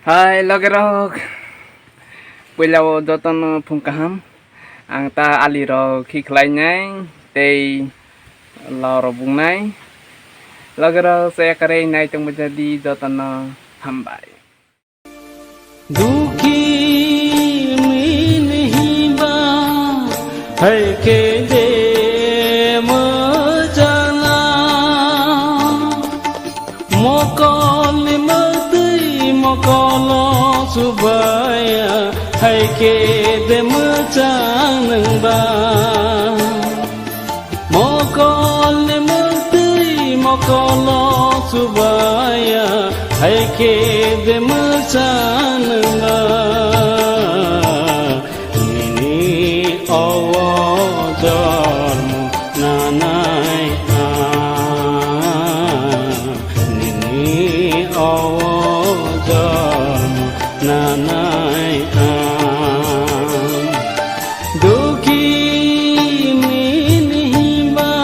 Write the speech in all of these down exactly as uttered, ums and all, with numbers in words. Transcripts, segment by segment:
Hai logerok, puila o jotono phung kaham. Ang ta ali rok khikhlainai tei lorok bungnai. Logerok, chaya kwrwi nai tongbai jadi jotono hambai. Dukhi mini hiba hai khe de mojana. Mokol ni mukti mokolo subaya hai khe de mojang nangba. Mokol ni mukti mokolo subaya hai khe de mojang nangba. Nini owo jormo nanai ang. Nini owo jormo nanai ang. Dukhi mini hiba.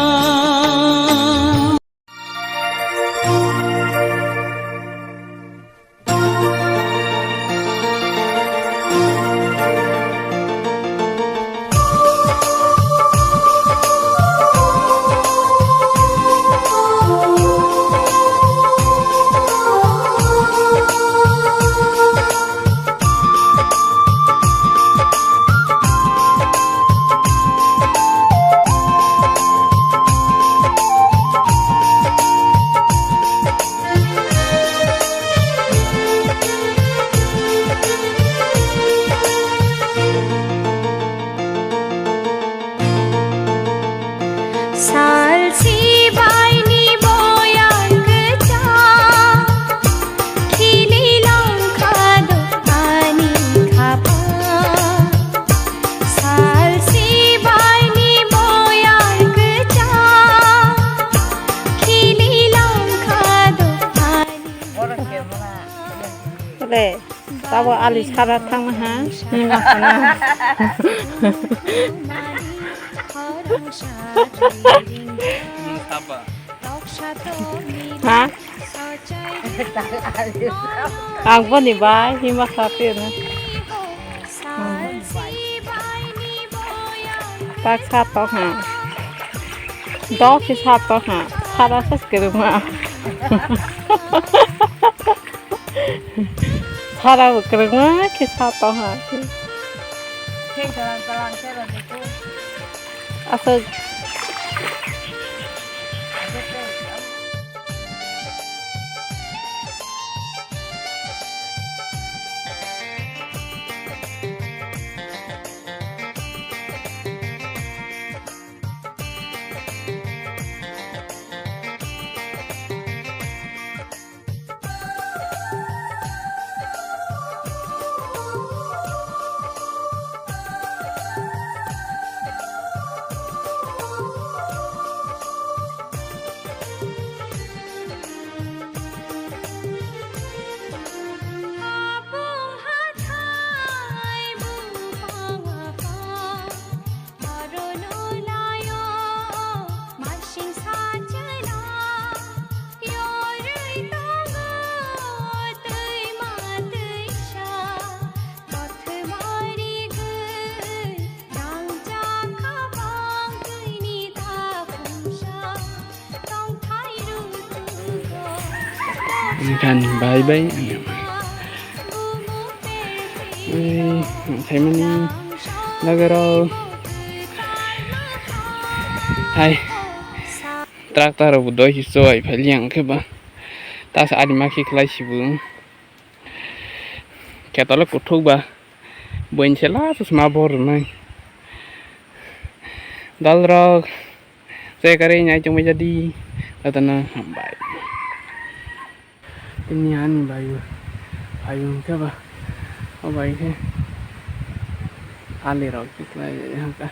Sal sibai ni boyang kwchang, khili langkha do ani khapang. Sal sibai ni boyang kwchang, khili langkha do ani khapang. Tabo ali sara thangma ha. Ni ma khana. Ha? Ang boni bai hima kha pir na. Tak sa tok ha. Dok ki sa tok ha. Sara sa skirma. Sara bo kwrwngma khe sa tong ha. Khe kalang kalang khe rw di khe. Aswk. Gan bai bai. Ei, thaimani lagaro. Hai. Tractor bo doi hiso ai phali ang khe ba. Tas ari ma khe khlai sibu. Khetolo kuthuk ba. Boin se la susma bor nai. Dal rok. Chaya kwrwi nai tongbai jadi. Jotono hambai. Tini ani bayu. Bayu hwnkhe ba. O bai khe. Ali rok khlai hwnkha.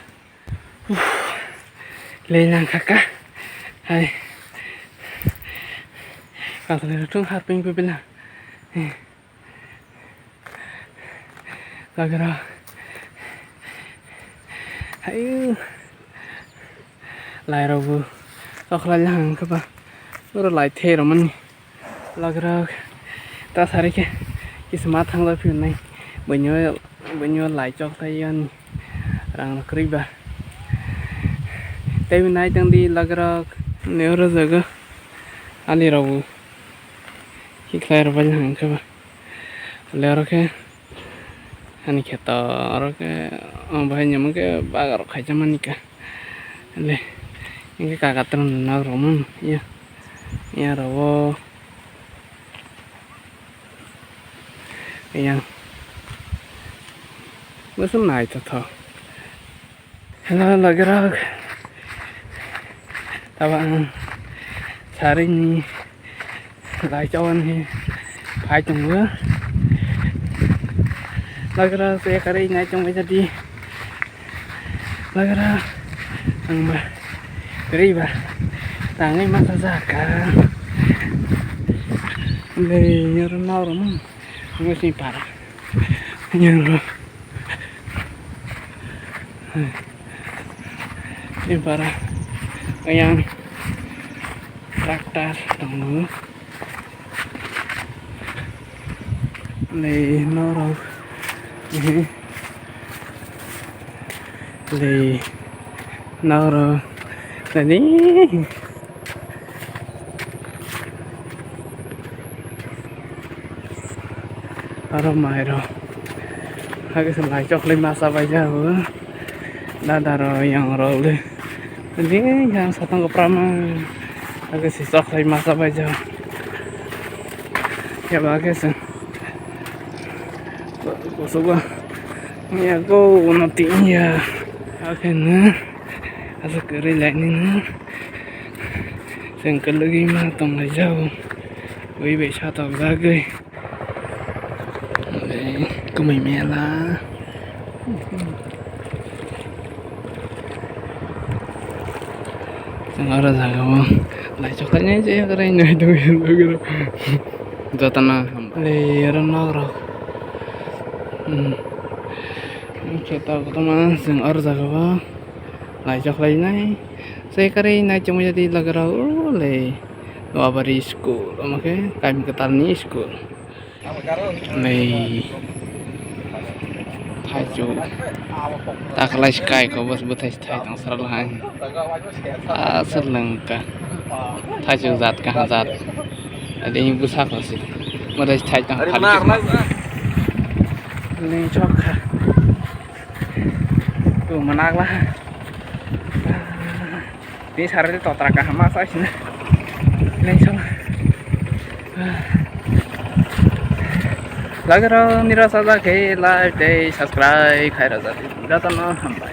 Lei nang kha ka. Hai. Kasalai rok thung harping pipila. Lagra. Hai. Lai rok bu. Tokhlai lang kha ba. Oro lai the romani. Lagra. Ta sari khe. Kisa ma thangjak phiyoknai. Buino, buino lai chok thai ani rang rok kwrwi ba. Tei nai tong di lagirok. Neo rw jago. Ali rok bo. Hikhlai rw bai hang khe ba. Le oro khe. Ani kheto oro khe. Omo bahai nyamo khe bagar rok khaisa mani ka. Le. Hingke kaka tong nok rok mano. Iya. Iya rw o. Yang. Bwswk naithothok. Hello, logirok. Tabo ang sarini lai chawani phai tongo. Logirok, se karwi nai tongbai jadi. Logirok, ang ba, kwrwi ba, tangwi masa jaka. Lei, oro nao rw mano. Ang sini para. Yang ro. Ini para. Yang traktor tongo. Lei norok. Lei norok. Tadi. Aro mai rok. Hakhe se lai choklai masa bai jago. Dada rok yang rok le. Tadi yang satang kepra ma. Hakhe se choklai masa bai jago. Ya ba hakhe se. Kusugo. Ya go uno tin ya. Hakhe na. Asa kwrwi lainino. Chwng kwlwgwi ma tonglaijao. Ui bai satok bagwi. Kwmwi mela. Chwng oro jagao lai choklainai je kwrwi nai tongwi. Jotono hambai. Le oro nok rok. Hmm. Khe tok tongma chwng oro jagao. Lai choklainai. Se karwi nai chongwi jadi logirok le. Duabari school, omo khe kaimi kwtalni school. Nei. Thaichu. Takhwlai sky ko bos bwthai thai tong sara lahai. Aswk lengkha. Thaichu jat kaha jat. Adi bwsa ko si. Mwtai thai tong. Leng chok kha. Tu manakla. Tini sari totra kaham asa sini. Leng chok. Lagi rok nira saja khe like tei subscribe khai rajak. Jotono hambai.